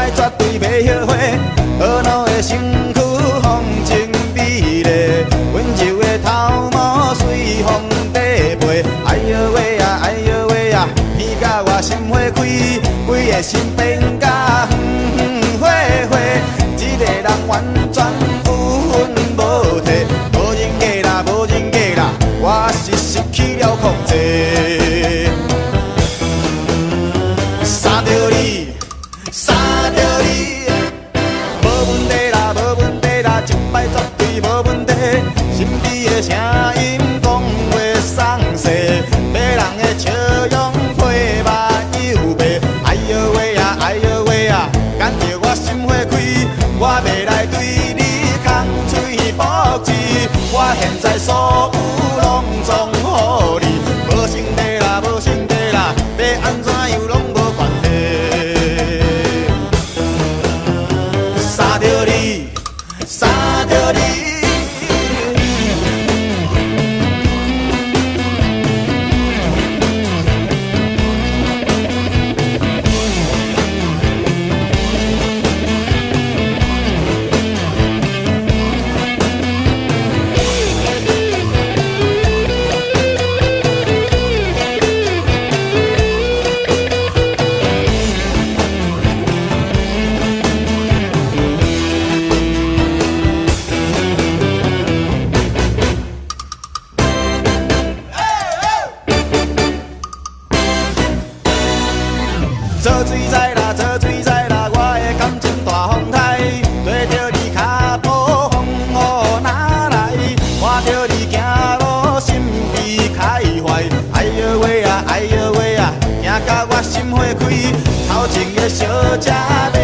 擺絕對袂後悔。婀娜的身軀風情美麗，溫柔的頭毛隨風地飛。哎喲喂呀，哎喲喂呀，天甲我心花開，規个心變甲昏昏火火，這个人完全有魂無體，無人假啦，無人假啦，我是失去了控制。相著你，相著你，無問題啦，無問題啦，這擺絕對無問題。神秘的聲音講話送勢，迷人的笑容配目又白。哎喲喂呀，哎喲喂呀，感著我心花開，我欲來對你空喙駁舌，我現在所有攏總予你，無成立啦，無成立啦，欲按怎樣攏無關係。相著你，相著你。做水仔啦，做水仔啦，我的感情大風台，對著你跤步風雨哪來？看著你行路心被開懷，哎喲喂啊，哎喲喂啊，驚甲我心花開，頭前的小姐欲